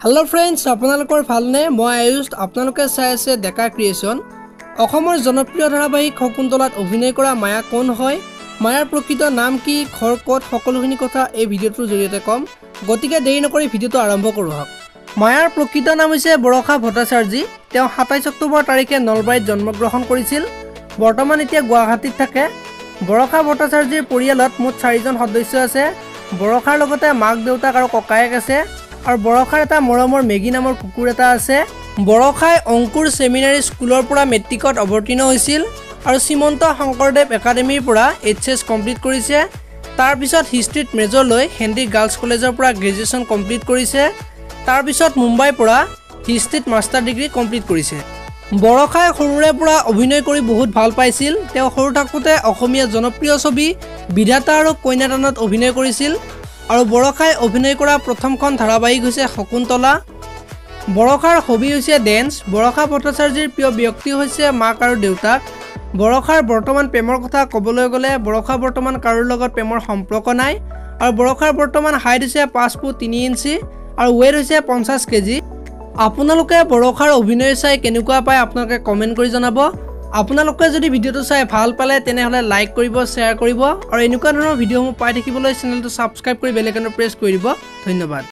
Hello' friends, আপোনালোকৰ ভালনে? মই আয়ুষ, আপোনালোকে চাই আছে ডেকা ক্ৰিয়েশ্যন। অসমৰ জনপ্ৰিয় ধাৰাবাহিক শকুন্তলাত অভিনয় কৰা মায়া কোন হয়, মায়াৰ প্ৰকৃত নাম কি, ঘৰ ক'ত, সকলোখিনি কথা এই ভিডিঅ'টোৰ জৰিয়তে ক'ম। গতিকে দেৰি নকৰি ভিডিঅ'টো আৰম্ভ কৰোঁ আহক। মায়াৰ প্ৰকৃত নাম হৈছে বৰষা ভট্টাচাৰ্যী। তেওঁ 27 অক্টোবৰ তাৰিখে নলবাৰীত জন্মগ্ৰহণ কৰিছিল। বৰ্তমান এতিয়া গুৱাহাটীত থাকে। বৰষা ভট্টাচাৰ্যীৰ পৰিয়ালত মুঠ 4জন সদস্য আছে। বৰষাৰ লগতে মাক, দেউতাক আৰু ককায়েক আছে। আৰু বৰষাৰ এটা মৰমৰ মেগী নামৰ কুকুৰ এটা আছে। বৰষাই অংকুৰ ছেমিনাৰী স্কুলৰ পৰা মেট্ৰিকত অৱতীৰ্ণ হৈছিল আৰু শ্ৰীমন্ত শংকৰদেৱ একাডেমীৰ পৰা এইচ এছ কমপ্লিট কৰিছে। তাৰপিছত হিষ্ট্ৰীত মেজৰ লৈ হেণ্ডিক গাৰ্লছ কলেজৰ পৰা গ্ৰেজুৱেশ্যন কমপ্লিট কৰিছে। তাৰপিছত মুম্বাইৰ পৰা হিষ্ট্ৰীত মাষ্টাৰ ডিগ্ৰী কমপ্লিট কৰিছে। বৰষাই সৰুৰে পৰা অভিনয় কৰি বহুত ভাল পাইছিল। তেওঁ সৰু থাকোঁতে অসমীয়া জনপ্ৰিয় ছবি বিধাতা আৰু কন্যাদানত অভিনয় কৰিছিল। আৰু বৰষাই অভিনয় কৰা প্ৰথমখন ধাৰাবাহিক হৈছে শকুন্তলা। বৰষাৰ হবি হৈছে ডেন্স। বৰষা ভট্টাচাৰ্যীৰ প্ৰিয় ব্যক্তি হৈছে মাক আৰু দেউতাক। বৰষাৰ বৰ্তমান প্ৰেমৰ কথা ক'বলৈ গ'লে বৰষা বৰ্তমান কাৰোৰ লগত প্ৰেমৰ সম্পৰ্ক নাই। আৰু বৰষাৰ বৰ্তমান হাইট হৈছে 5 ফুট 3 ইঞ্চি আৰু ৱেইট হৈছে 50 কেজি। আপোনালোকে বৰষাৰ অভিনয় চাই কেনেকুৱা পায় আপোনালোকে কমেণ্ট কৰি জনাব। আপোনালোকে যদি ভিডিঅ'টো চাই ভাল পালে তেনেহ'লে লাইক কৰিব, শ্বেয়াৰ কৰিব আৰু এনেকুৱা ধৰণৰ ভিডিঅ'সমূহ পাই থাকিবলৈ চেনেলটো ছাবস্ক্ৰাইব কৰি বেল আইকনটো প্ৰেছ কৰি দিব। ধন্যবাদ।